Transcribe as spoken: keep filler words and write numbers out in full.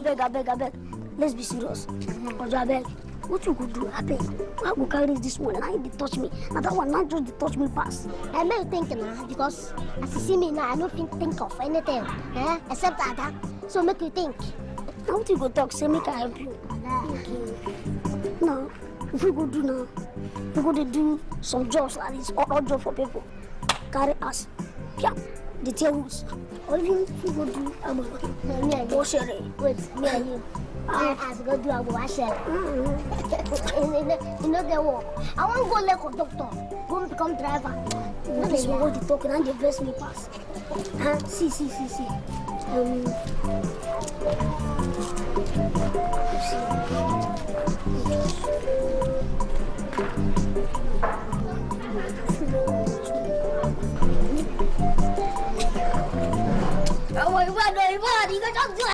Abeg, abeg, abeg. Let's be serious. Ojo, abeg. What you go do, abeg? Why go carry this one? Now you dey touch me. Now that one, now just dey touch me pass. I make you think now, because as you see me now, I no fit think of anything, eh, except Ada. So make you think. Now what you go talk? Say make I help you. Now, if we go do now, we go dey do some jobs like this, or odd job for people. Carry us. Yeah, the tables. Or even if we go do amala. Me and you. Oshere. Wait, me and you. Ah, as go do amala. You know the work. I wan go like conductor. Go become driver. No, this one go dey talk and dey vex me pass. Huh? See, see, see, see. Um,